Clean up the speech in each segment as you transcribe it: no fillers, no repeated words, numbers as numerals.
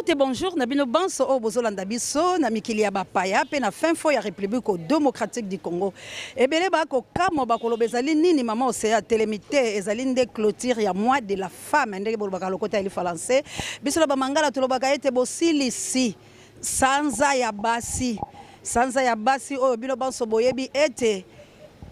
Mbote bonjour na bino banso oyo bozolanda biso na mikili ya bapaya mpe na fin fond ya République démocratique du Congo. Ebele bakokamwa bakoloba ezali nini mama Océan atelemi te, ezali nde clôture ya mois de la femme ndenge bolobaka lokota ya lifalanse. Biso na bamangala tolobaka ete bosilisi sanza ya basi, sanza ya basi oyo bino banso boyebi ete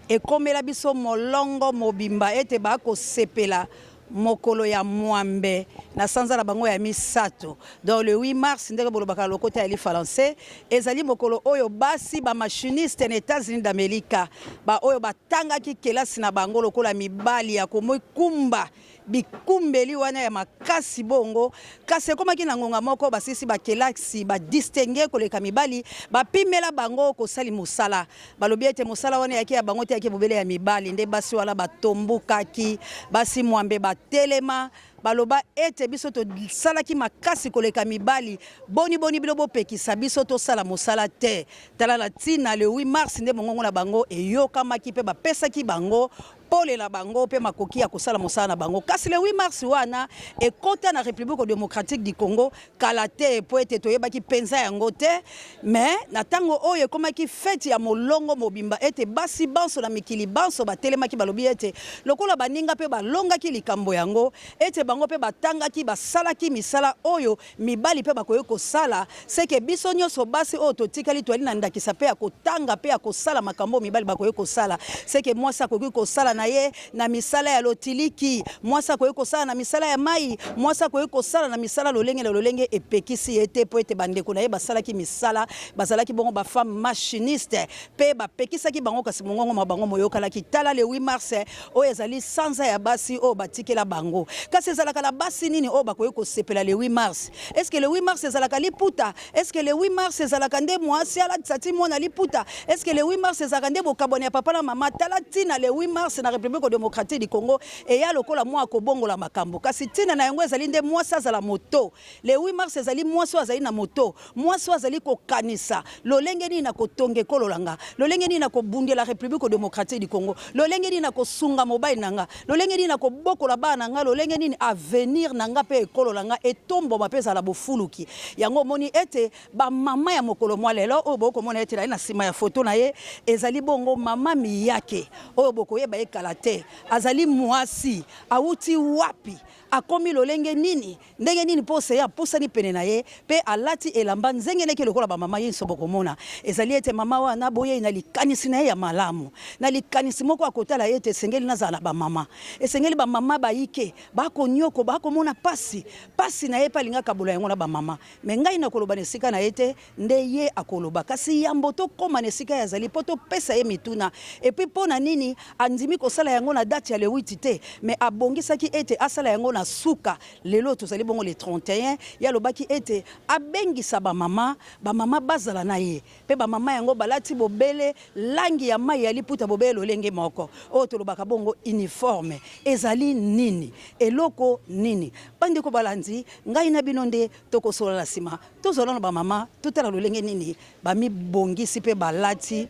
ekomela biso molongo mobimba ete bakosepela mokolo ya mwambe na sanza na bango ya misato, donc le 8 mars ndenge bolobaka na lokota ya lifalanse, ezali mokolo oyo basi ba machiniste na Etats-Unis d'Amerika ba oyo batangaki kelasi na bango lokola mibali ya komikumba bikumbeli wana ya makasi bongo, kasi ekomaki na ngonga moko basilisi ba kelasi ba distingue koleka mibali, bapimela bango kosali mosala. Balobi ete mosala wana eyaki ya bango te, eyaki bobele ya mibali. Nde basi wana batombokaki, basi mwambe batelema, baloba ete biso tosalaki makasi koleka mibali, boni boni bino bopekisa biso tosala mosala te? Tala na ntina le 8 mars nde mongongo na bango eyokamaki mpe bapesaki bango pole na bango mpe makoki ya kosala mosala na bango. Kasi le 8 mars wana ekota na Republique democratique du Congo kala te, mpo ete toyebaki mpenza yango te. Mais na ntango oyo ekomaki feti ya molongo mobimba ete basi banso na mikili banso batelemaki, balobi ete lokola baninga mpe balongaki likambo yango, ete bango mpe batangaki, basalaki misala oyo mibali mpe bakoki kosala, seke biso nyonso basi oyo totikali toyali na ndakisa mpe ya kotanga mpe ya kosala makambo oyo mibali bakoki kosala. Seke mwasi akoki kosala na ye na misala ya lotiliki, mwasi akoki kosala na misala ya mai, mwasi akoki kosala na misala lolenge na lolenge, epekisi ye te mpo ete bandeko na ye basalaki misala, bazalaki bongo ba femmes machiniste mpe bapekisaki bango, kasi mongongo mwa bango moyokanaki. Tala le 8 mars oyo ezali sanza ya basi oyo batikela bango. Kasi ezalaka na basi nini oyo bakoki kosepela le 8 mars? Est-ce que le 8 mars ezalaka liputa? Est-ce que le 8 mars ezalaka nde mwasi alatisa ti mwana liputa? Est-ce que le 8 mars ezalaka nde bokabwani ya papa na mama? Tala ntina le 8 mars na Republique democratique du Congo eya lokola mwa kobongola makambo, kasi ntina na yango ezali nde mwasi azala moto. Le 8 mars ezali mwasi oyo azali na moto, mwasi oyo azali kokanisa lolenge nini na kotonga ekolo la nga, lolenge nini na kobundela Republique democratique du Congo, lolenge nini na kosunga mobali na nga, lolenge nini na kobokola bana na nga, lolenge nini avenir na nga mpe ekolo la nga etombwama mpe ezala bofuluki. Yango omoni ete ba mama ya mokolo mwa lelo oyo bokomona ete naye na nsima ya foto na ye ezali bongo mama Miyake oyo bokoyeba ye kala te, azali mwasi awuti wapi, akomi lolenge nini, Ndenge nini mpo Seya apusani pene na ye mpe alati elamba nzengeneke lokola bamama inso? Bokomona ezali ete mama wana boyei na likanisi na ye ya malamu, na likanisi moko akotala ete esengeli nazala na bamama, esengeli bamama bayike bakonyoko, bakomona pasi, pasi na ye mpe alingi akabola yango na bamama. Me ngai nakoloba na esika na ye te, nde ye akoloba. Kasi yambo tokoma na esika ye azali mpo topesa ye mituna, epuis mpo na nini andimi kosala yango na date ya le 8 te, mais abongisaki ete asala yango na suka. Lelo tozali bongo le 31, ye alobaki ete abengisa ba mama, ba mama bazala na ye, mpe ba mama yango balati bobele langi ya mayi ya liputa bobele lolenge moko, oyo tolobaka bongo uniforme. Ezali nini? Eloko nini? Bandeko balandi, ngai na bino nde tokosolola na sima. Tozwa nano ba mama, totala lolenge nini bamibongisi mpe balati.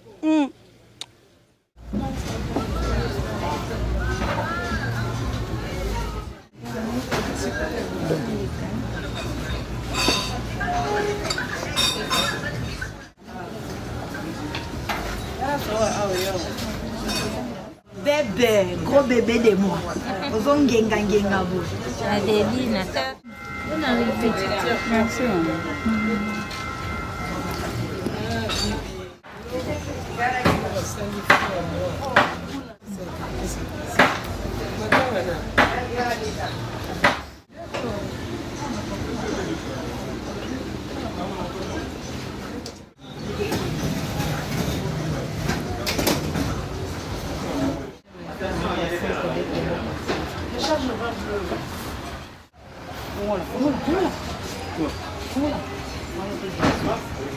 Bebe, gros bébé de moi. Ozo ngenga ngenga bo. Adelina. Bonne arrivée. Merci.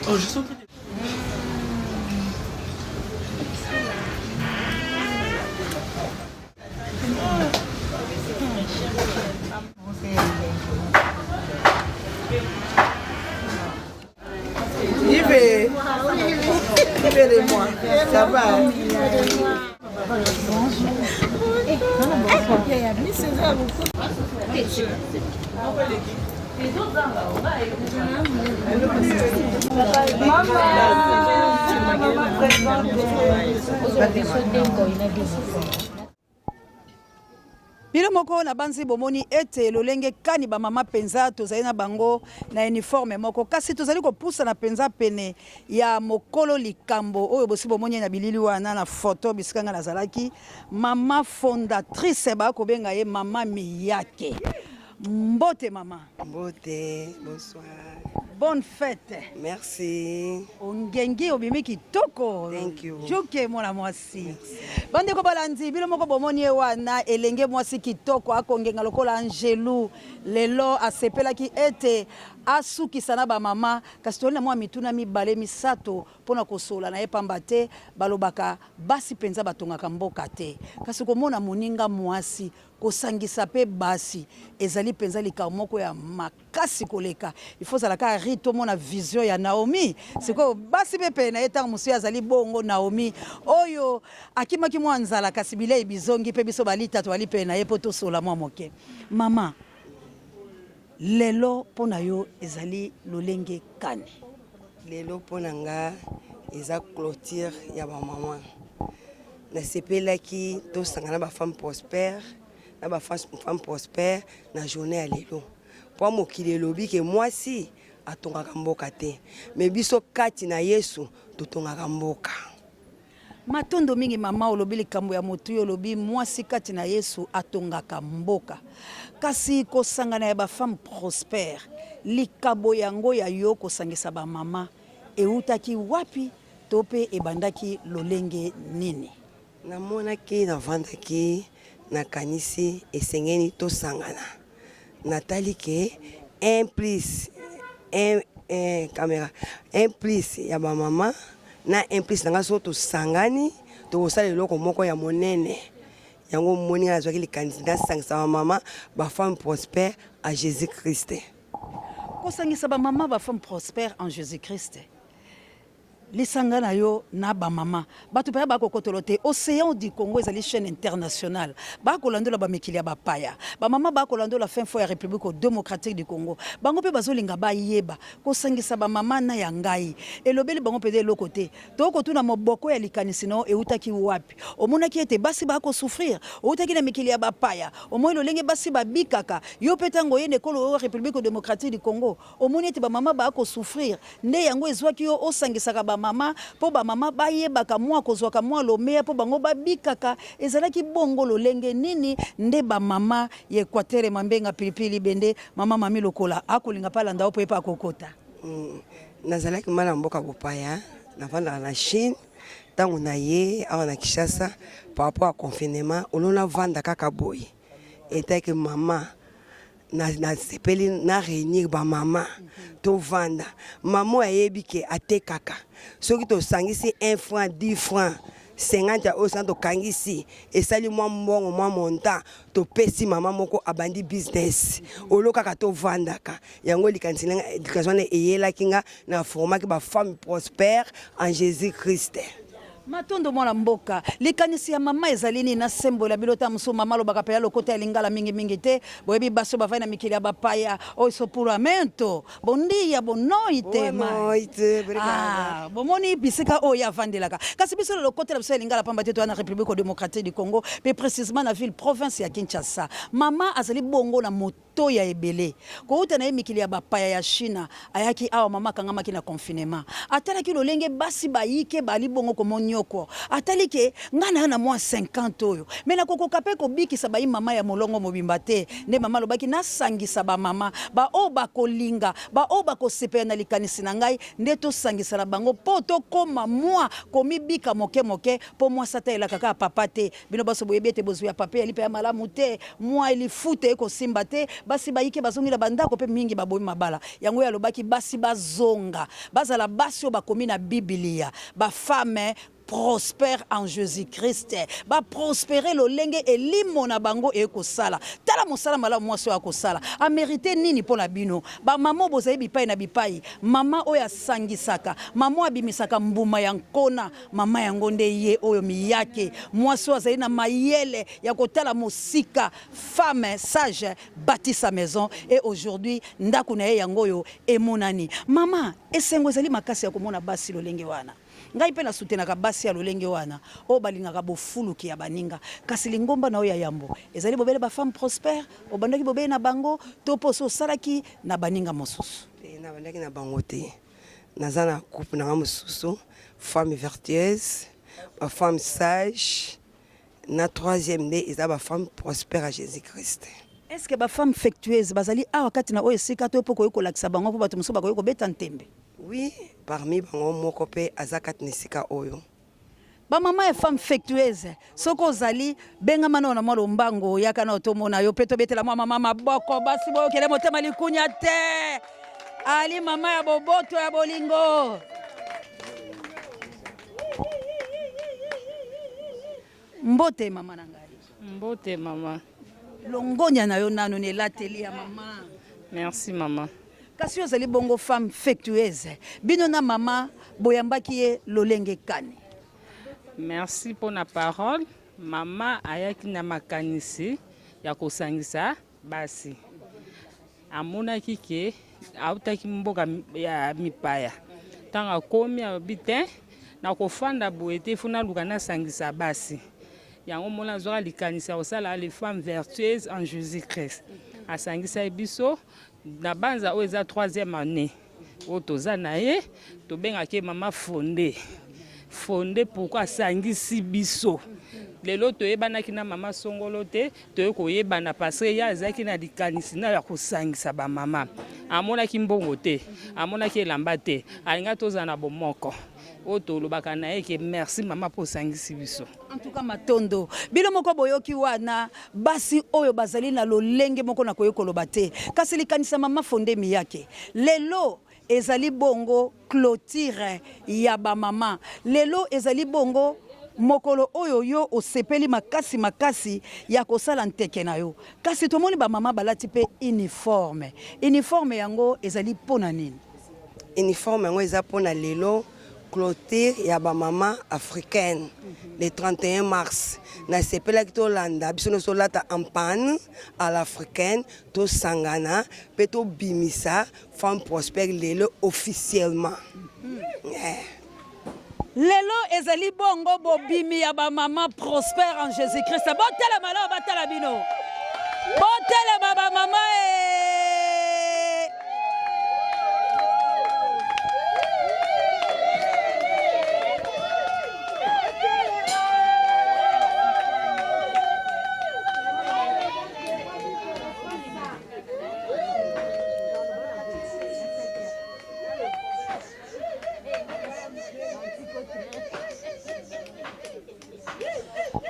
Oh, je sentais. Yves, Yves de moi, ça va? Bino moko nabanzi bomoni ete lolenge kani ba mama mpenza tozali na bango na uniforme moko, kasi tozali kopusana mpenza pene ya mokolo likambo oyo bosi bomoni ye na bilili wana na foto bisika ngai nazalaki, mama fondatrice bakobenga ye mama Miyake. Mbote mama. Mbote, bonsoir. Bonne fête. Merci. Ongengi obimi kitoko. Thank you. Juke mwana mwasi. Bandeko balandi bino moko bomoni ye wana elenge mwasi kitoko akongenga lokola angelu. Lelo asepelaki ete asukisa na ba mama kasi tozali na mwa mituna mibale misato mpo na kosolola na ye pamba te balobaka basi mpenza batongaka mboka te kasi komona moninga mwasi Kosangisa pe basi ezali penza likambo moko ya makasi koleka. Il faut ozala kaka riz tomona vision ya Naomi. Sikoyo basi pe pene na ye tango mosusu ye azali bongo Naomi oyo akimaki mwa nzala kasi bilei bizongi pe biso balita toali pene na ye po tosolola mwa moke. Mama, lelo po na yo ezali lolenge kani? Lelo po na nga eza cloture ya ba maman. Nasepelaki tosanga na ba femmes prospères na ba femmes prospères na journee ya lelo po mokili elobi ke mwasi atongaka mboka te mais biso kati na Yesu totongaka mboka. Matondo mingi mama, olobi likambo ya motuya, olobi mwasi kati na Yesu atongaka mboka. Kasi kosangana ya ba femmes prospères, likabo yango ya yo kosangisa ba mama ewutaki wapi To mpe ebandaki lolenge nini? Namonaki, navandaki, nakanisi esengeli tosangana. Natali ke un plus un, un camera, un plus ya ba mama na un plus na nga soki tosangani tokosala eloko moko ya monene. Yango omoni nga nazwaki likanisi nasangisa ba mama ba femmes prospères à Jesus Christ. Kosangisa ba mama ba femmes prospères en Jesus Christ Lisanga na yo na ba mama. Bato paya ba kokotolo te. Ocean du Congo ezali chaine internationale. Ba kolandola ba mikili ya ba paya. Ba mama ba kolandola fin fond ya Republique democratique du Congo. Bango pe bazolinga ba yeba. Kosangisa ba mama na ya ngai. Elobeli bango penza eloko te. To kotuna moboko ya likanisi na yo ewutaki wapi? Omonaki ete basi ba ko souffrir? Owutaki na mikili ya ba paya. Omoni lolenge basi ba bikaka. Yo pe tango oye na ekolo oyo Republique democratique du Congo. Omoni ete ba mama ba ko souffrir nde yango ezuaki yo osangisaka ba mama po ba mama bayebaka mua kozuaka mua lomeya po bango babikaka ezalaki bongo lolenge nini nde ba mama ya equatere mambenga pilipili libende mama mami lokola akolinga pe alanda yo po ye pe akokota. Nazalaki mwana mboka bopaya navandaka na Chine tango naye awa na Kinshasa par rapport ya confinement au lieu navanda kaka boye etake mama Nasepeli na reunir ba mama tovanda mama oyo ayebi ke atekaka soki tosangisi 1 franc 10 franc 50 ya oyo sana tokangisi esali mwa mbongo mwa montant topesi mama moko abandi business olo kaka tovandaka yango likanisi wana eyelaki nga na formaki ba femme prospère en Jésus Christ. Matondo mwana mboka. Likanisi ya mama ezali nini? Nasembola bino tango mosusu mama alobaka pena lokota ya lingala mingi mingi te. Boyebi basi oyo bavandi na mikili ya bapaya, oyo sopuramento, bom dia, bo noite, Boa noite, obrigada. Ah, bomoni bisika oyo ye avandelaka. Kasi biso na lokota na biso ya lingala pamba te toza na Republique democratique du Congo, pe precisement na ville province ya Kinshasa. Mama azali bongo na to ya ebele. Kowuta na ye mikili ya bapaya ya China, ayaki awa mama akangamaki na confinement. Atalaki lolenge basi bayike bali bongo komonioko. Atali ke nga naza na mua 50 oyo mais nakokoka pe kobikisa bayi mama ya molongo mobimba te. Nde mama alobaki nasangisa ba mama ba oyo bakolinga, ba oyo bakosepela na likanisi na ngai nde tosangisa na bango po tokoma mua komibika moke moke po muasi atalelaka kaka papa te. Bino banso boyebi ete bozwi ya papa eyali mpenza malamu te, mwa lifuta ekosimba te, basi bayike bazongi na bandako mpe mingi babomi mabala. Yango ye alobaki basi bazonga, bazala basi oyo bakomi na Biblia, ba femmes. prospère en Jésus Christ, ba prospérer lolenge elimo na bango ekosala. Tala mosala malamu mwasi oyo akosala, a mérite nini mpo na bino ba mama bozali bipai na bipai? Mama oyo asangisaka, mama oyo abimisaka mbuma ya nkona, mama yango nde ye oyo miyake, mwasi oyo azali na mayele ya kotala mosika, femme sage bâtit sa maison et aujourd'hui ndako na ye yango oyo emonani. Mama, esengo ezali makasi ya komona basi lolenge wana. Ngai mpe nasutenaka basi ya lolenge wana oyo balingaka bofuluki ya baninga. Kasi lingomba na yo ya yambo ezali bobele ba femmes prosperes? Obandaki bobele na bango to mpe osi osalaki na baninga mosusu? Te, nabandaki na bango te. Naza na groupe na nga mosusu, femme vertueuse, ba femme sage, na troisième nde eza ba femme prospère à Jésus Christ. Est ce que ba femmes fectueuses bazali awa kati na oyo esika to mpe okoki kolakisa bango mpo bato mosusu bakoki kobeta ntembe? Oui, parmi bango moko mpe aza kati na esika oyo. Ba mama ya femme fectueuse, soki ozali bengama nao na mwa lombango, yaka nao tomona yo mpe tobetela mwa mama maboko. Basi boyokele motema likunya te, ali mama ya boboto ya bolingo. Mbote mama na ngai. Mbote mama. Longonya na yo nano na elateli ya mama. Merci mama. Kasi ozali bongo femme fectueuse, bino na mama boyambaki ye lolenge kani? Merci mpo na parole. Mama ayaki na makanisi ya kosangisa basi. Amonaki ke autaki mboka ya mipaya, ntango akomi alobi te, nakofanda boye te, fo naluka nasangisa basi. Yango mona azwaka likanisi ya kosala les femmes vertueuses en Jésus Christ. Asangisaki biso na banza oyo eza troisième année oyo toza na ye, tobengaki ye mama Fonde. Fonde pourquoi asangisi biso? Lelo toyebanaki na mama Songolo te, toye koyebana parce que ye azalaki na likanisi na ya kosangisa bamama. Amonaki mbongo te, amonaki elamba te, alingaki tozala na bomoko. Oyo tolobaka na ye ke merci mama mpo osangisi biso. En tout cas matondo bino moko boyoki wana basi oyo bazali na lolenge moko na koki koloba te, kasi likanisa mama Fonde Miyake lelo ezali bongo clotire ya ba mama, lelo ezali bongo mokolo oyo yo osepeli makasi makasi ya kosala nteke na yo, kasi tomoni ba mama balati pe uniforme. Uniforme yango ezali mpo na nini? Uniforme yango eza mpo na lelo clôture ya ba mama africaine le 31 mars. Nasepelaki tolanda biso nyonso tolata en panne à l'africaine, tosangana mpe tobimisa femme prospère lelo officiellement. Yeah. Lelo ezali bongo bobimi ya ba mama prospère en Jésus-Christ. Botelema leo, batala bino. Botelema ba mama e.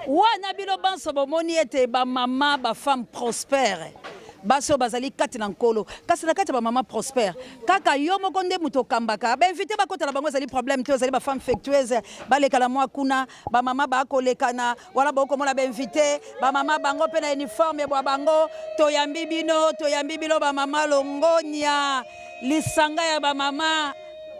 Wana bino banso bomoni ete bamama bafemme prospère, basi oyo bazali kati na Nkolo, kasi na kati ya bamama prospère kaka yo moko nde moto okambaka bainvite bakota na bango, ezali problème te. Ozali bafemme fectueuse, baleka na mwa kuna, bamama bakolekana wana, bokomona bainvite bamama bango mpe na uniforme bwa bango. Toyambi bino, toyambi bino bamama, longonya lisanga ya bamama.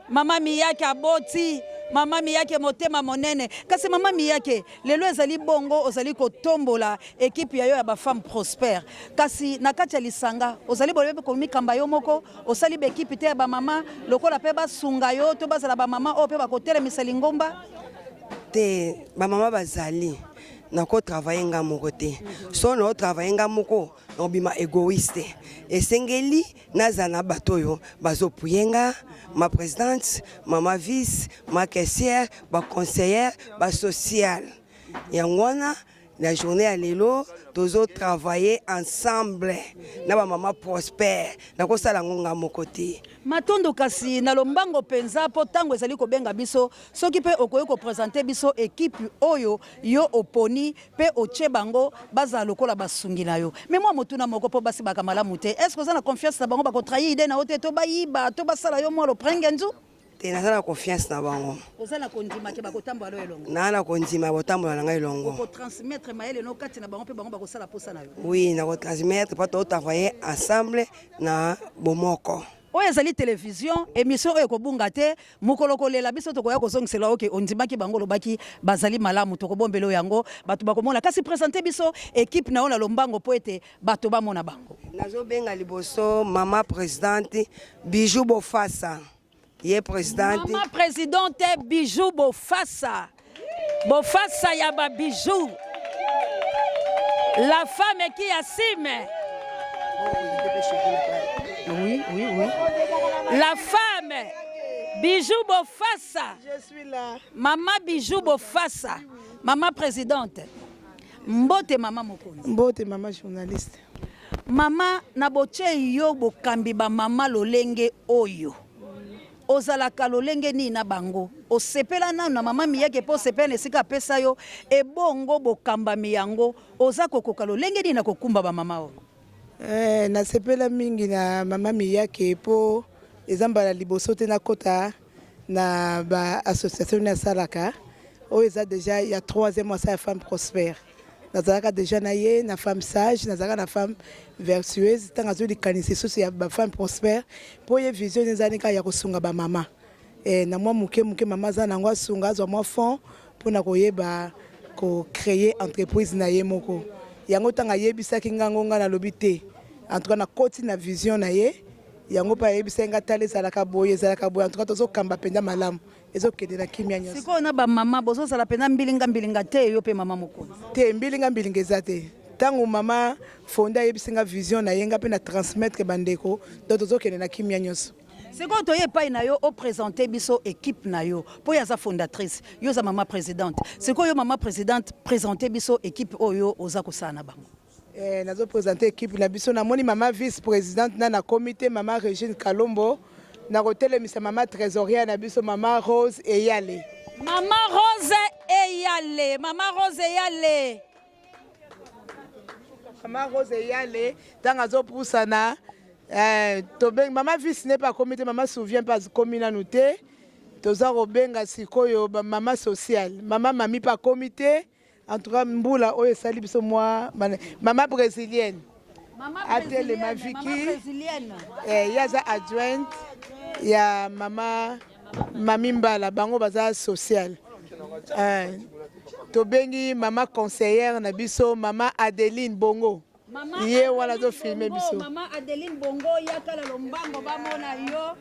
Mama Miyake aboti mama Miyake motema monene. Kasi mama Miyake, lelo ezali bongo ozali kotombola ekipe ya yo ya bafemme prospère, kasi na kati ya lisanga ozali boyebi komikamba yo moko, osali baekipe te ya bamama lokola mpe basunga yo to bazala bamama oyo mpe bakotelemisa lingomba? Te, bamama bazali, nakotravaille nga moko te. So naotravaille nga moko, nakobima égoïste. Esengeli nazala na bato oyo bazopuye nga, ma présidente, mama vice, ma caissière, baconseillère, basocial. Yango wana na journée ya lelo tozotravaille ensemble na bamama prospère, nakosala yango nga moko te. Matondo kasi na lombango mpenza mpo ntango ezali kobenga biso, soki mpe okoki kopresente biso ekipe oyo yo oponi mpe otie bango bazala lokola basungi na yo. Me mwa motuna moko mpo basi baka malamu te, est ce que oza na confiance na bango, bakotrahir idée na yo te, to bayiba to basala yo mwa loprenge nzu? Te, naza na confiance na bango. Oza na kondima ke bakotambola no elongo? Naa na kondima botambola na ngai elongo. Okotransmettre mayele no kati na bango mpe bango bakosala posa na yo? Oui, nakotransmettre mpo totravaille ensemble na bomoko. Oyo ezali television, emission oyo ekobunga te. Mokolo kolela biso tokoya kozongisela oke ondimaki bango, olobaki bazali malamu, tokobombela oyo yango bato bakomona. Kasi presente biso equipe na yo na lombango mpo ete bato bamona bango. Nazobenga liboso mama presidente Bijou Bofasa, ye presidente. Mama presidente Bijou Bofasa, Bofasa ya ba bijoux, la femme qui assume. Oui, oui, oui. La femme Bijou Bofasa. Je suis là. Maman Bijou Bofasa, maman présidente. Mbote mama mokonzi. Mbote mama journaliste. Mama na botie yo bokambi ba mama lolenge oyo. Ozalaka lolenge nini na bango? Osepela nanu na mama Miyake mpo osepela na esika apesa yo, ebongo bokambami yango oza kokoka lolenge nini na kokumba ba mama oyo? Eh, nasepela mingi na mama Miyake mpo eza mbala liboso te nakota na ba association nasalaka oyo eza deja ya troisième mois ya femme prospère. Nazalaka deja na ye na femme sage, nazalaka na femme vertueuse. Ntango azwi likanisi lisusu ya ba femme prospère mpo ye vision ezali kaka ya kosunga ba mama. Eh, na mwa moke moke mama aza nango asunga azwa mwa fond mpona koyeba ko créer entreprise na ye moko. Yango ntango ayebisaki nga ngo nga nalobi te, en tout cas nakoti na vision na ye. Yango mpe ayebisaki nga tala ezalaka boye ezalaka boye, en tout cas tozokamba mpenza malamu, ezokende na kimia nyonso. Sikoyo na ba mama bozozala mpenza mbilinga mbilinga te, yo mpe mama mokonzi? Te, mbilinga mbilinga eza te. Ntango mama Fonde ayebisi nga vision na ye, nga mpe na transmettre bandeko, donc tozokende na kimia nyonso. Sikoyo toye epai na yo opresente biso equipe na yo mpo ye aza fondatrice, yo oza mama presidente. Sikoyo yo mama presidente, presente biso equipe oyo oza kosala na bango. Eh, nazo presente equipe na biso. Namoni mama vice presidente na nakomi te, mama Regine Kalombo. Nakotelemisa mama trésorière na biso, mama Rose Eyale. Mama Rose Eyale, mama Rose Eyale. Mama Rose Eyale ntango azopusana, eh, tobengi mama vice ne mpe akomi te, mama souvient mpe akomi nanu te. Toza kobenga sikoyo mama sociale, mama mami mpe akomi te. En tout cas mbula oyo esali biso mwa mama brésilienne atelema Vicky, eh, ye aza adjointe ya mama mami Mbala, bango baza sociale. Eh, tobengi mama conseillère na biso mama Adeline Bongo, ye wana azofilme biso. Mama Adeline Bongo, yaka na lombango bamona yo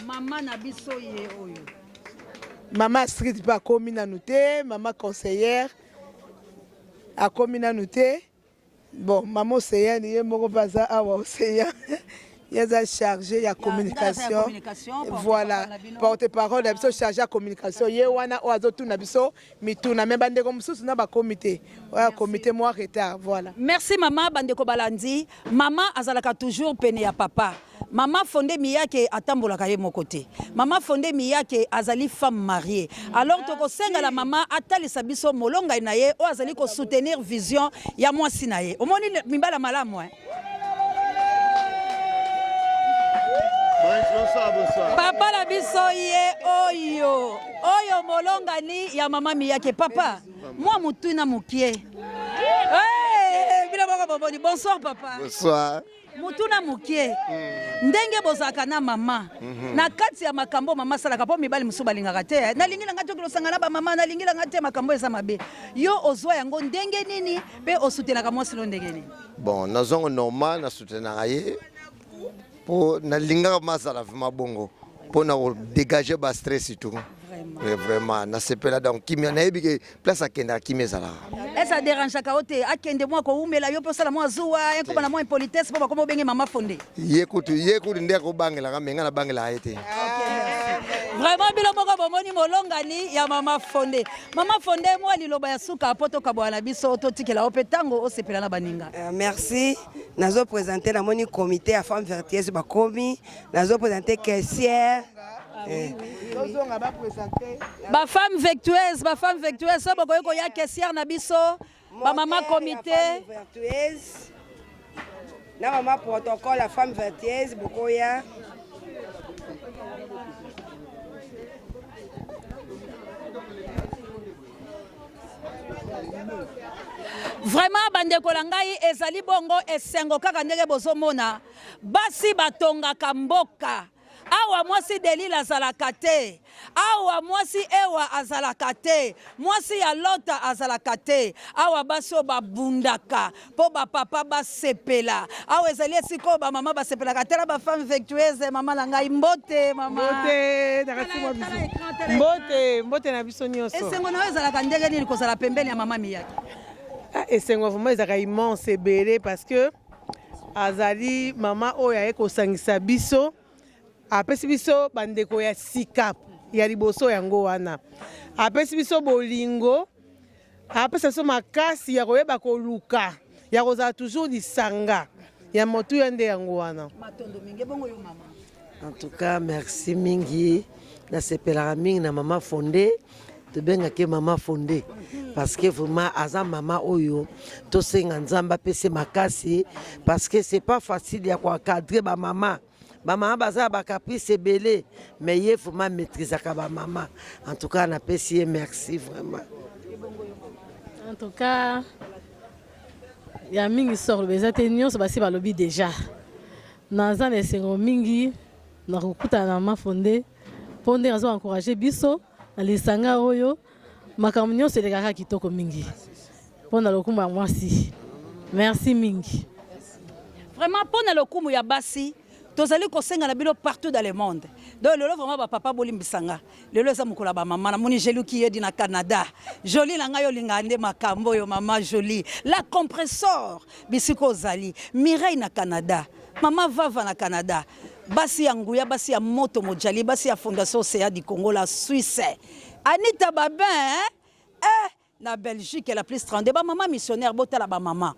mama na biso ye oyo. Mama Astrid mpe akomi nanu te, mama conseillère akomi nanu te. Bon, mama Océane ye moko mpe aza awa. Océan ye aza chargé ya communication, voilà, porte-parole ya biso, chargé ya communication, ye wana oyo azotuna biso mituna. Me bandeko mosusu na bakomi te, oyo akomi te mwa retard, voilà. Merci mama. Bandeko balandi, mama azalaka toujours pene ya papa. Mama Fonde Miyake atambolaka ye moko te. Mama Fonde Miyake azali femme mariée. Alors tokosenga na mama atalisa biso molongai na ye oyo azali kosoutenir vision ya mwasi na ye. Omoni mibala malamu, eh? Bonsoir, bonsoir. Papa na biso ye oyo oyo molongani ya mama Miyake. Papa, mwa motuna mokie. Hey, bino moko bomoni. Bonsoir papa. Bonsoir. Motuna mokie, ndenge bozalaka na mama na kati ya makambo mama asalaka, mpo mibali mosusu balingaka te, nalingi na ngai toki losanga na bamama, nalingi na ngai te makambo eza mabe, yo ozwa yango ndenge nini mpe osutenaka mwasi no ndenge nini? Bon, nazwango normal, nasutenaka ye mpo nalingaka mazala vraiment bongo mpo na kodégage ba stress tout. Vraiment nasepela, donc kimia, nayebi ke place akendaka kimia ezalaka. Ese aderangeaka yo te akende mwa kowumela yo mpe osala mwa zuwa ekoma na mwa impolitesse mpo bakoma obenge mama Fonde? Ye kutu, ye kutu nde akobangelaka, me ngai nabangelaka ye te. Vraiment, bino moko bomoni molongani ya mama Fonde. Mama Fonde, mwa liloba ya suka mpo tokabwana na biso, totikela yo mpe ntango osepela na baninga. Merci. Nazo présenter, namoni comité ya femme vertueuse bakomi, nazo présenter caissière. Tozonga baprésente. Bafemme vertueuse, bafemme vertueuse, so bokoki koya, caissière na biso, bamama comité. Femme vertueuse na mama protocole ya femme vertueuse bokoya. Vraiment bandeko na ngai ezali bongo esengo kaka ndenge bozomona basi batongaka mboka awa mwasi Delila azalaka te awa mwasi Ewa azalaka te mwasi ya Lota azalaka te awa basi oyo babundaka mpo bapapa basepela awa ezali esika oyo bamama basepelaka tala bafemme vertueuse mama na ngai mbote mama mbote mbote mbote na biso nyonso esengo na yo ezalaka ndenge nini kozala pembeni ya mama miyaki ah, esengo vraiment ezalaka immense ebele parce que azali mama oyo aye kosangisa biso apesi biso bandeko ya sika ya liboso yango wana apesi biso bolingo apesa biso makasi ya koyeba koluka ya kozala toujours lisanga ya motuya nde yango wana. Matondo mingi ebongo yo mama. En tout cas merci mingi nasepelaka mingi na mama Fonde tobengaki ye mama Fonde parce que vraiment aza mama oyo tosenga Nzambe apese makasi parce que c'est pas facile ya koencadre ba mama ba mama baza na ba caprice ebele mais ye vraiment maîtrisaka ba mama en tout cas napesi ye merci vraiment. En tout cas ya mingi sor eza te nyonso basi balobi deja naza na esengo mingi na kokutana na mama Fonde mpo ndenge azo encourage biso na lisanga oyo makambo nyonso elekaka kitoko mingi mpo na lokumu ya mwasi merci mingi. Vraiment mpo na lokumu ya basi tozali kosenga na bino partout dans le monde donc lelo vraiment ba papa bolimbisa nga lelo eza mokolo ya ba mama namoni Jelu Kiyedi na Canada Jolie na ngai olingaka nde makambo oyo mama Jolie la compressor bisika ozali Mireille na Canada mama Vava na Canada basi ya nguya basi ya moto mojali basi ya Fondation Océan du Congo la Suisse Anita Babin eh? Eh, na Belgique la plus 32 ba mama missionnaire botala ba mama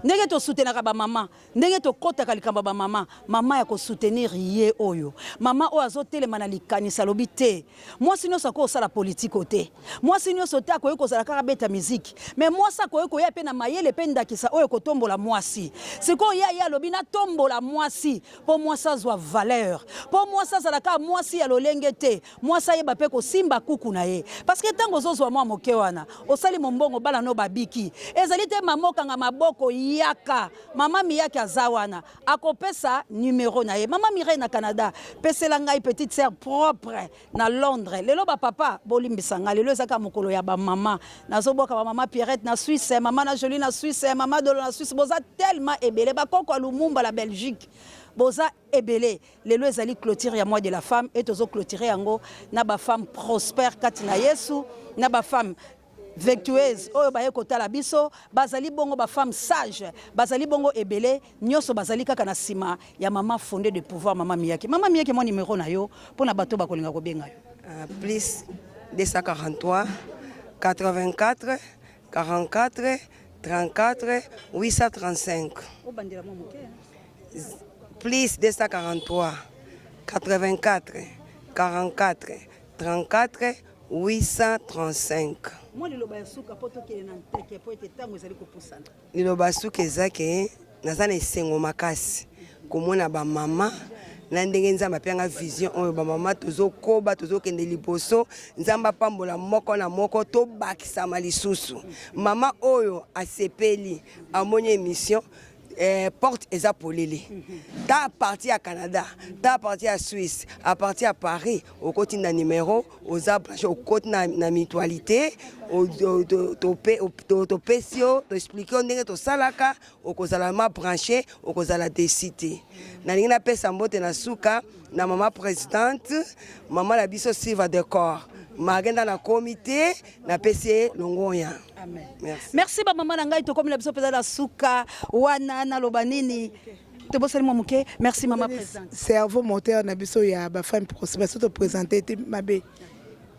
ndenge tosutenaka ba mama ndenge tokotaka likambo ya ba mama mama ya kosoutenir ye oyo mama oyo azotelema na likanisi alobi te mwasi nyonso akoki kosala politiko te mwasi nyonso te akoki kozala kaka beta miziki me mwasi akoki koya mpe na mayele mpe ndakisa oyo kotombola mwasi sikoyo ye aye alobi natombola mwasi mpo mwasi azwa valeur mpo mwasi azala kaka mwasi ya lolenge te Mwasi ayeba pe kosimba kuku na ye parce que tango ozozwa mwa moke wana osali mombongo bana no babiki ezali te mama okanga maboko yaka mama miyake aza wana akopesa numero na ye mama Mireille na Canada pesela ngai petite sœur propre na Londres lelo ba papa bolimbisa ngai lelo ezaka mokolo ya ba mama nazobwaka ba mama Pierrette na Suisse mama na Jolie na Suisse mama Dolo na Suisse boza tellement ebele bakoko ya Lumumba la Belgique boza ebele Lelo ezali clôture ya mois de la femme et tozo clôturer yango na ba femmes prospères kati na Yesu, na ba femmes vertueuse oyo baye kotala biso bazali bongo ba femmes sages bazali bongo ebele nyonso bazali kaka na nsima ya mama fondée de pouvoir mama Miyake. Mama Miyake, mwa numero na yo mpo na bato bakolinga kobenga yo. Plus 243 84 44 34 835. Obandela mwa moke. Plus 243 84 44 34 835. Mwa liloba ya suka mpo tokende na nteke mpo ete ntango ezali kopusana. Liloba ya suka eza ke naza na esengo makasi komona bamama na ndenge Nzambe apianga vision oyo bamama tozokoba tozokende liboso. Nzambe apambola moko na moko tobakisama lisusu. Mama oyo asepeli amoni emission Eh, porte eza polele ta parti ya Canada ta parti ya Suisse a partir ya Paris okotinda numero oza branche okoti na, na mutualité topesi yo toexplike yo ndenge tosalaka okozala ma branche okozala desi te nalingi napesa mbote na suka na mama présidente mama na biso Silva Decor malgré nda nakomi te napesi ye longonya. Amen. Merci. Merci ba mama na ngai tokomi na biso mpenza na suka wana naloba nini tobosani mwa moke. Merci mama présidente. Cerveau moteur na biso ya ba femme prospère so to présenter te mabe.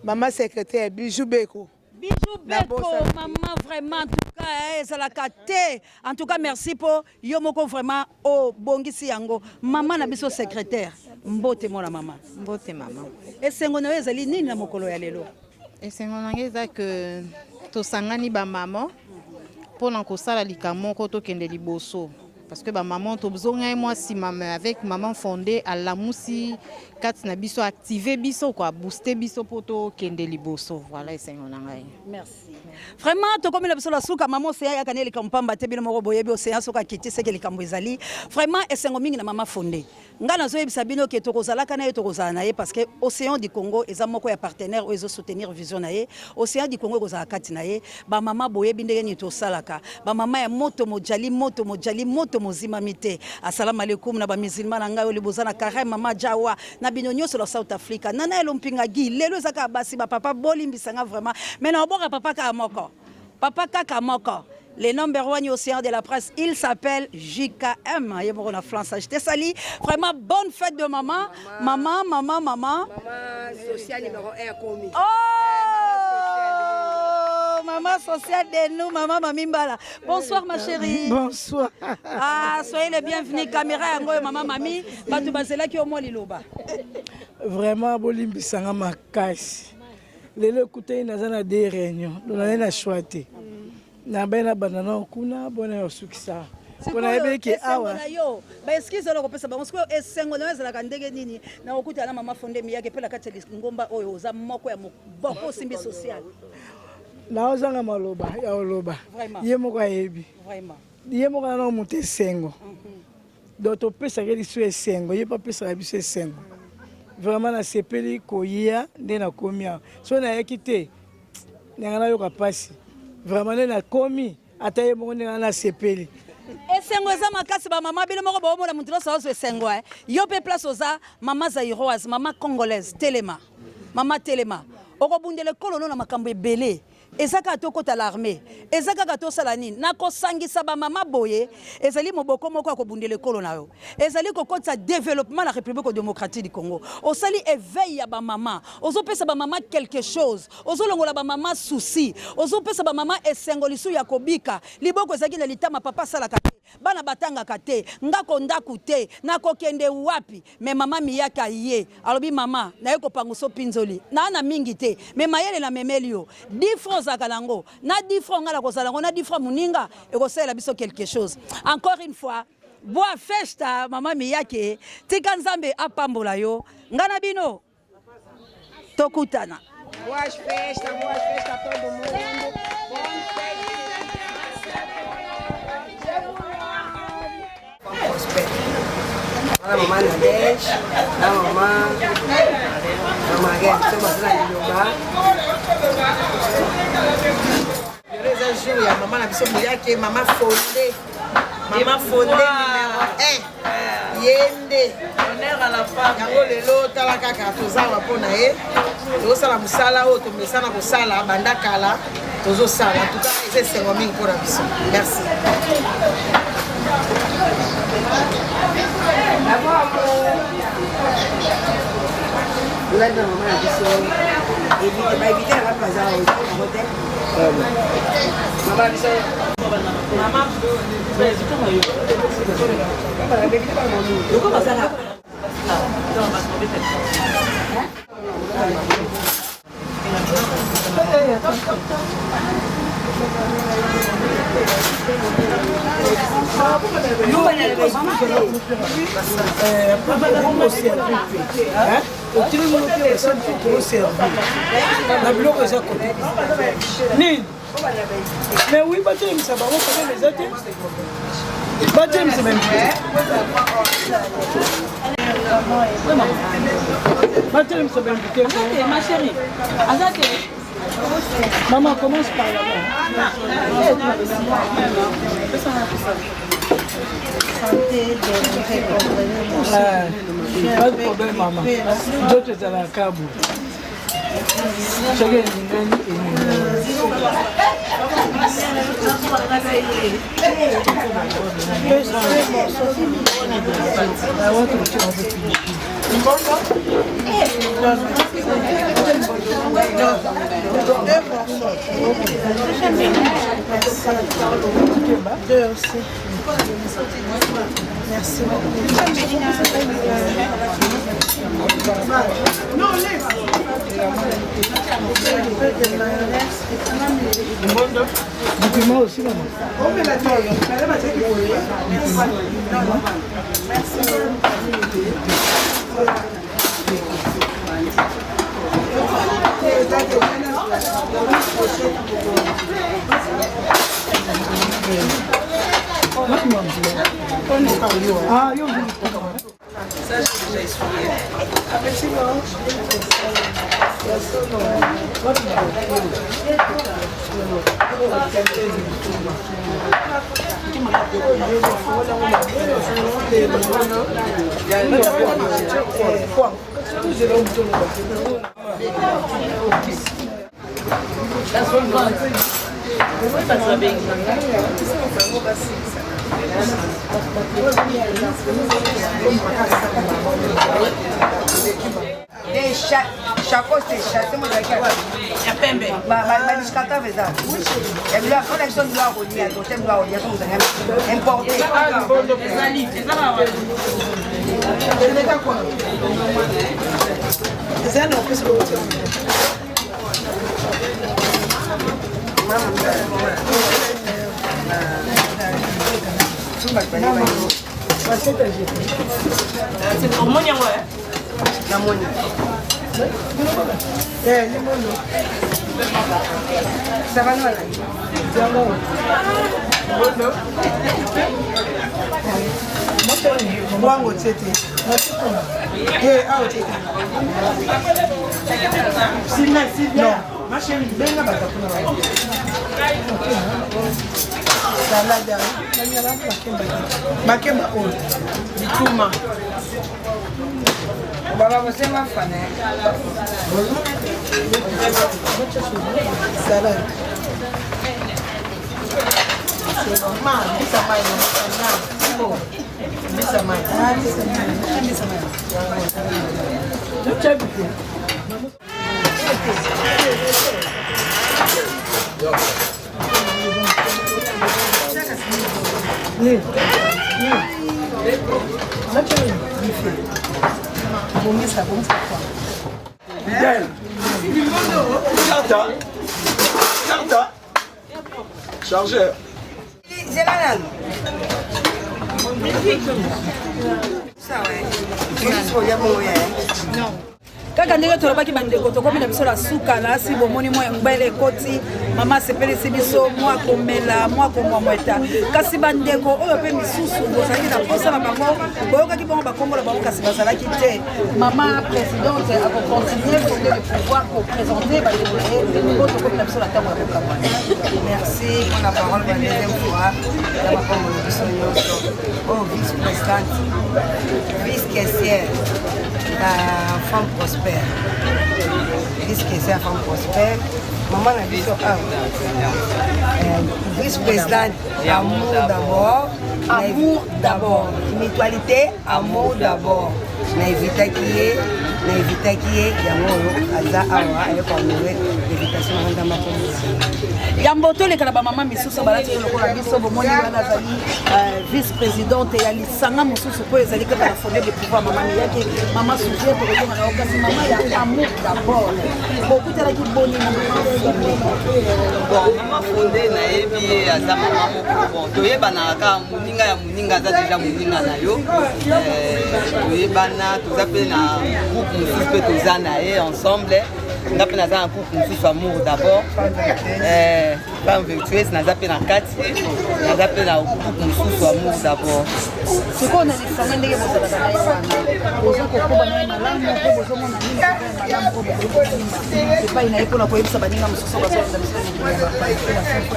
Mama secrétaire Bijou Beko. Bijou Beko maman vraiment en tout cas eh, ezalaka te en tout cas merci po yo moko vraiment obongisi yango mama na biso secrétaire mbote mwana mama mbote mama esengo na yo ezali nini na mokolo ya lelo Esengo na ngai eza que tosangani ba maman mpo na kosala likambo moko tokende liboso. Parce que ba maman tozongai mwa nsima, mais avec maman Fondé alamusi kati na biso, active biso quoi, booster biso mpo tokende liboso. Voilà esengo na ngai. Merci. Vraiment tokomi na biso na suka. Mama Océan yaka ne likambo pamba te, bino moko boyebi Océan soki akiti seke likambo ezali. Vraiment esengo mingi na mama Fonde. Nga nazoyebisa bino ke tokozalaka na ye, tokozala na ye, parce que Océan du Congo eza moko ya partenaire oyo ezosoutenir vision na ye. Océan du Congo ekozala kati na ye. Bamama, boyebi ndenge nini tosalaka. Bamama ya moto mojali, moto mojali, moto mozimami te. Asalamu alaikum na bamusulman na ngai oyo boza na carême, mama Jawa na bino nyonso na South Africa, nana Elompinga Gi. Lelo eza kaka basi, bapapa bolimbisanga vraiment, mais na oboka papa kaka moko, papa kaka moko, le number one océan de la presse, il s'appelle JKM. Ye moko na France. Je te salue. Vraiment, bonne fête de maman. Maman, maman, maman. Maman sociale numéro 1 komi. Oh, maman sociale de nous, maman Mami Mbala. Bonsoir ma chérie. Bonsoir. Ah, soyez les bienvenus. Caméra yango oyo, maman Mami. Bato bazelaki yo mwa liloba. Vraiment bolimbisanga makasi. Lelo ekutani naza na deux réunions, donc naza na choix te. Nabai na banda nao kuna bona ya osukisa mpo nayebi ke awa. Na yo baexcuse oyo kopesa bango sikoyo, esengo na yo ezalaka ndenge nini na kokutana na mama Fonde Miyake mpe na kati ya lingomba oyo oza moko ya moboko osimbi social? Naozanga maloba ya koloba. Vraiment. Ye moko ayebi. Vraiment. Ye moko aza moto esengo, donc topesaka liso esengo, ye mpe apesaka biso esengo. Vraiment nasepeli koya nde nakomi awa. So nayaki te, ndenge nayoka mpasi. Vraiment nde nakomi, ata ye moko ndenge nasepeli. Esengo eza makasi. Bamama, bino moko boomona moto nyonso azwa esengo. E yo mpe place oza, mama zairoise, mama congolaise, telema mama, telema. Okobundela ekolo no na makambo ebele. Eza kaka tokɔta l'armée, eza kaka tosala nini? Nakosangisa bamama boye ezali moboko moko ya kobundela ekolo na yo, ezali kokotisa développement na République démocratique du Congo. Osali éveil ya bamama, ozopesa bamama quelque chose, ozolongola bamama souci, ozopesa bamama esengo lisusu ya kobika. Liboko ezalaki na litama, papa asalaka te, bana batangaka te, ngako ndako te, nakokende wapi? Me mama Miyaka ye alobi: "Mama, naye kopangusa mpinzoli naa na mingi te, me mayele namemeli yo. 10 francs ozalaka nango na 10 francs, ngai nakozala yango na 10 francs, moninga ekosalela biso quelque chose." Encore une fois, boa festa mama Miyake. Tika Nzambe apambola yo. Ngai na bino tokutana. Boas festas, boas festas a todo mundo. Bonne fête. Prospère. Wana mama Nadège na mama Marielle, biso baza na liloba. Lelo eza jour ya mama na biso Miyake, mama Fonde, mama Fonde numéro 1, ye nde yango. Lelo tala kaka, toza awa mpo na ye, tozosala mosala oyo tomesana kosala banda kala, tozosala. En tout cas eza esengo mingi mpo na biso. Merci. Tozali na mama na biso bainvité na bato baza bango te, mama na biso. Mama. Otelemi mpe basali tokoservir na biloko eza kote nini. Mais oui, batelemisa bango, problème eza te, batelemisa bainvité, batelemisa bainvité. Ma chérie, aza te. Maman, commence par là-bas. Pas de problème, maman. Nzoto ezalaka bo soki eningani, eningani. Deux morceaux. Deux aussi. Merci beaucoup. Non, laisse. Document aussi, maman. Oh, mais la Merci. Ah, yo. Ça, j'ai déjà essuyé. Chacoste chasse ya pembe badiscatave eza ya biloko wana biso biloko kolia tote biloko kolia so mozali importe ezali eza eza na opesi omoni yango namoni savani wana wango tie te awa tie te Non. Ma chérie, benga bato kuna salade makemba oyo bituma baba bosema fana salade Ma, mbisa mai na mbisa mai. Mbisa mai. Bongisa, bongisa kwa. Fidèle. Carte. Carte. Chargeur. Zela nanu. Kaka ndenge tolobaki bandeko, tokomi na biso na suka na asi. Bomoni mwa ngbele ekoti, mama asepelisi biso mwa komela mwa komwamweta. Kasi bandeko oyo mpe misusu bozalaki na mposa na bango, boyokaki bango bakombola bango, kasi bazalaki te. Mama présidente akocontinue fonde le pouvoir koprésente bandeko na ye, po tokomi na biso na ntango ya kokabwana. Merci pour la parole ma deuxième fois ya makambo na biso nyonso oyo vice présidente, vice caissière na femme prospère, vice caissière femme prospère, mama na biso awa, vice présidente amour d'abord. Amour d'abord. Mutualité amour d'abord. Na evitaki ye, na evitaki ye, yango oyo aza awa aye kohonore invitation na ndamba. Yambo toleka na bamama misusu balati lokola biso, bomoni wana azali vice présidente ya lisanga mosusu mpo ezali kaka na fondé de pouvoir, mama Miyaki, mama Souvie, tokozonga na yo. Kasi mama ya amour d'abord, bokutalaki boni na mama Fonde? Bon, mama Fonde nayebi ye, aza mama moko bon, toyebanaka kaka moninga ya moninga, aza deja moninga na yo. Toyebana, toza mpe na groupe mosusu mpe toza na ye ensemble. Nga mpe naza na groupe mosusu amour d'abord, femme vertueuse, naza mpe na kati, naza mpe na groupe mosusu amour d'abord. Sikoyo na lisanga, ndenge bozalaka na ye wana, boza kokoba na ye malamu mpe bozomona nini malamu oyo bokoki kosimba epai na ye mpona koyebisa baninga mosusu bazolanda biso na mikili ya bapaya mpe na soko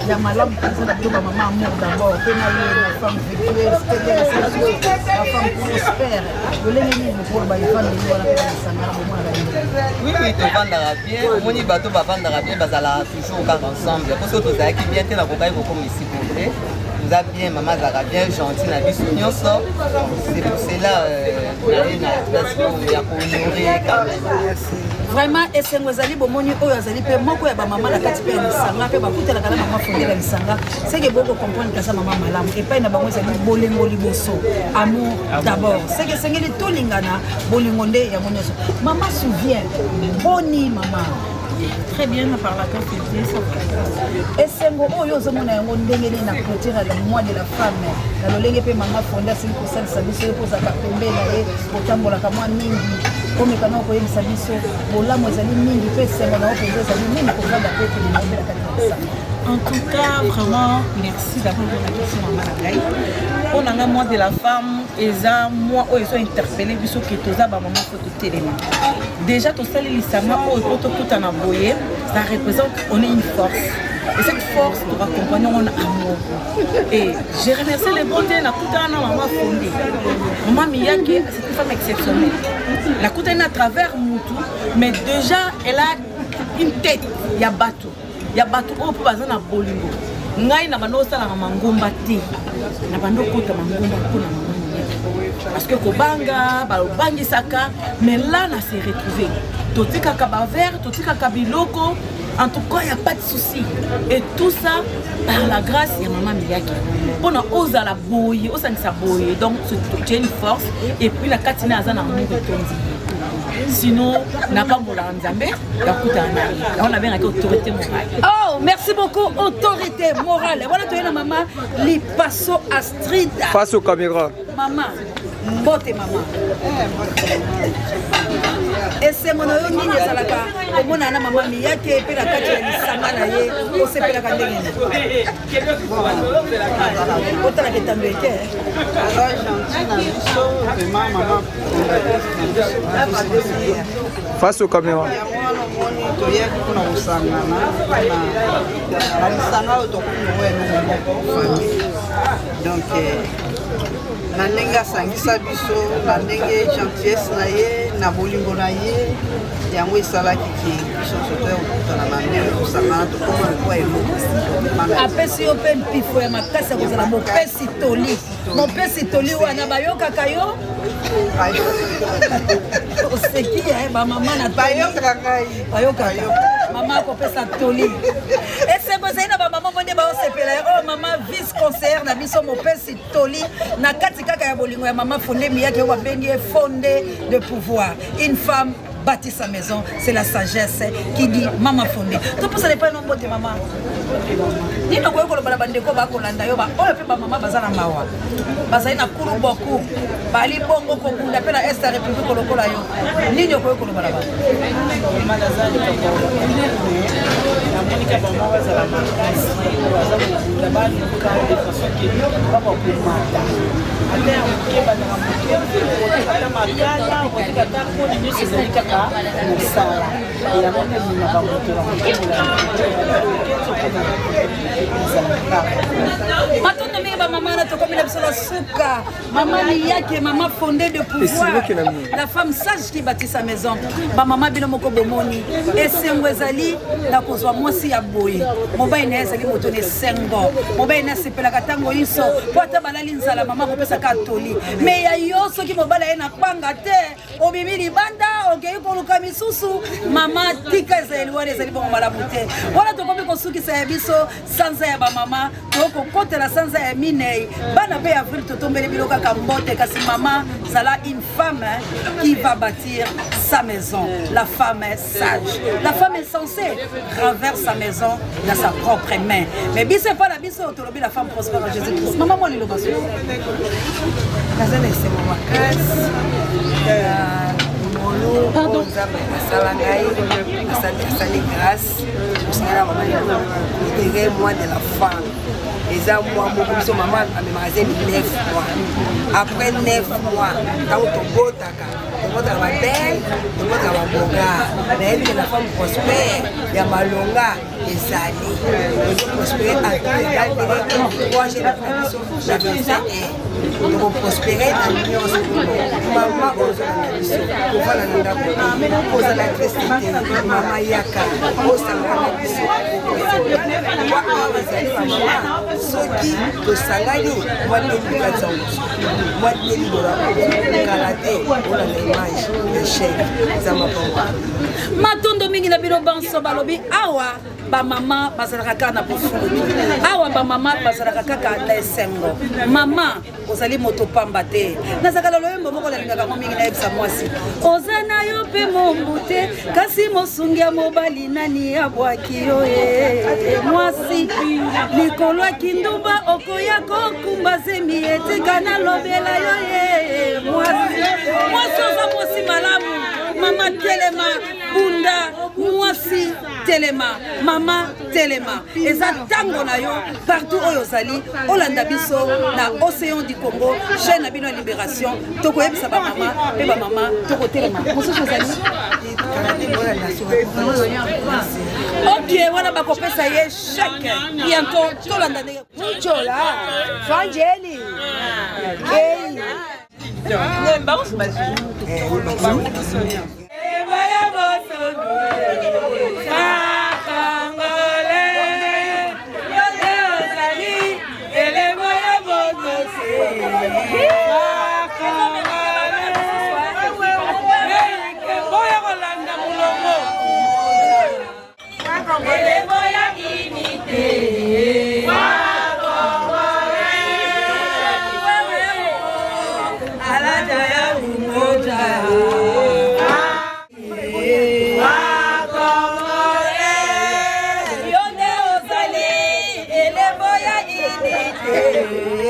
ya malamu mpenza na bino bamama amour d'abord mpe na ye na femme vertueuse mpe ndenge na femme prospère, lolenge nini bokoloba evandeli wana mpe na lisanga na bomona baninga? Oui, tovandaka bien. Omoni, bato bavandaka bien, bazalaka toujours kaka ensemble. Po soki tozalaki bien te, nakokaki kokoma esiko te. Toza bien, mama azalaka bien gentil na biso nyonso. C'est pour cela naye na place oyo ya kohonorer quand même. Vraiment esengo ezali bomoni oyo azali mpe moko ya bamama na kati mpe ya lisanga mpe bakutanaka na mama fonde na lisanga seke boko comprendre kasa mama malamu epai na bango ezali bolingo liboso amour d'abord seke esengeli tolingana bolingo nde yango nyonso mama souvient boni mama. Très bien, par la grâce de Dieu, ça va. Esengo oyo ozomona yango ndenge nini na clôture ya mois de la femme na lolenge mpe mama fonde asili kosalisa biso ye mpo ozalaka pembe na ye otambolaka mwa mingi komeka na koyebisa biso bolamu ezali mingi mpe esengo na yo mpenza ezali nini kovanda mpe pene na yo mpe na kati ya lisanga. En tout cas, vraiment, merci d'avoir répondu la question, maman na ngai. Mpo na ngai, mois de la femme eza mois oyo ezo interpelle biso ke toza bamama fo totelema. Déjà tosali lisanga oyo mpo tokutana boye, ça représente on est une force. Et cette force, toaccompagne yango na amour. Et je remercie le bon Dieu nakutana na mama Fonde. Mama Miyake, c'est une femme exceptionnelle. Nakutani à travers mutu, mais déjà elle a une tête ya bato. Ya bato oyo mpo baza na bolingo. Ngai na bando osalaka mangomba te. Na bando okota mangomba mpo na mama Miyake. Parce que kobanga, babangisaka, mais là na se retrouver. Totikaka ba verre, totikaka biloko. En tout cas, il n'y a pas de souci. Et tout ça par la grâce ya maman Miyake. Pona ozala boye, osangisa boye. Donc tu as une force et puis la katina aza na amour etondi. Sinon, napambola Nzambe, nakutana na ye. Yango nabengaki autorité morale. Oh, merci beaucoup autorité morale. Voilà toye na mama Lipaso Astrid. Face aux caméras. Mama, mbote mama. Esengo na yo nini ezalaka komonana na mama Miyake mpe na kati ya lisanga na ye osepelaka ndenge nini? Otalaka etando eke. Aza gentil na biso, vraiment mama fondatrice na biso. Face aux caméras. Yango wana omoni toyaki mpona kosangana na lisanga oyo tokomi yango eloko moko famille. Donc na ndenge asangisa biso, na ndenge gentillesse na ye, na bolingo na ye, yango esalaki ke biso nyonso toya kokutana na ndenge tosangana tokoma lokola eloko. Apesi yo mpe mpifo ya makasi ya kozala mopesi toli. Mopesi toli wana bayokaka yo? Oseki bamama na bayokaka ngai. Bayokaka. Mama akopesa toli. Esengo ezali na bamama mo nde baosepela ye. Oyo mama vice conseillère na biso mopesi toli na kati kaka ya bolingo ya mama Fonde Miyake oyo babengi ye Fonde de pouvoir. Une femme bâtit sa maison, c'est la sagesse qui dit mama Fonde. Topesa epai no mbote mama. Nini okoki koloba na bandeko bakolanda yo ba oyo mpe bamama baza na mawa, bazali na kuru boku, bali bongo kobunda mpe na est ya république lokola yo, nini okoki koloba na bango? Namonika bango bazala makasi, baza kobunda, baluka de façon ke bakokomata ata ya moke, bandaka moke, ata makala, okotika ata koni, nyonso ezali kaka mosala. Yango nde ememaka moto na kotombola. Matondo mingi bamama na tokomi na biso na suka. Mama Miyake, mama fondée de pouvoir, la femme sage qui bâtit sa maison. Bamama bino moko bomoni esengo ezali na kozwa mwasi ya boye. Mobali na ye ezali moto na esengo, mobali na asepelaka ntango nyonso mpo ata balali nzala, mama akopesaka toli. Me ya yo soki mobali aye na kpanga te, obimi libanda okei koluka misusu. Mama tika ezaleli wana, ezali bongo malamu te. Wana tokomi kosukisa ya biso sanza ya bamama, tokokotela sanza ya minei, bana mpe ya avril totombeli bino kaka mbote. Kasi mama, zala une femme qui va bâtir sa maison. La femme est sage, la femme est censée renverse sa maison dans sa propre main. Mais biso epa na biso tolobi la femme prospère en Jésus-Christ. Mama mwa liloba so. Naza na esengo makasi ngolu oyo Nzambe asala ngai, asali grâce osengela mama clôturer mois de la femme. Eza mwa moko biso mama amemaka zemi 9 mois. Après 9 mois, ntango tobotaka, tobotaka babele, tobotaka baboga. Nayebi ke la femme prospère ya malonga ezali ezoprospere à tout égal ndenge 3 g na biso na verset 1 tokoprospere na nyonso. Mama oyo ozolanda biso, kovanda na ndako te, kozala triste te. Mama, yaka osangana na biso. Wa awa ezali bamama, soki tosangani mwa 2024, mwa 2000 dola kala te olanda. image ya chaîne eza mapambo. Matondo mingi na bino banso. Balobi awa bamama bazalaka kaka na bofuluki, awa bamama bazalaka kaka na esengo. Mama, ozali moto pamba te. Nazalaka na loyembo moko nalingaka yango mingi, nayebisa mwasi oza na yo mpe mombu te, kasi mosungi ya mobali nani abwaki yo ye mwasi likolo ya kindumba okoya kokumba zemi etika nalobela yo ye mwasi. Mwasi oza mwasi malamu, mama telema, bunda mwasi telema, mama telema, eza ntango na yo. Partout oyo ozali olanda biso na Océan du Congo, chaîne na bino ya Libération, tokoyebisa bamama mpe bamama tokotelema. Mosusu ezali ok, wana bakopesa ye chèque bientôt. Tolanda ndenge Muchola, Fangeli. Hey. Elembo ya unité. Alaja ya umoja. Yo nde ozali elembo ya unité.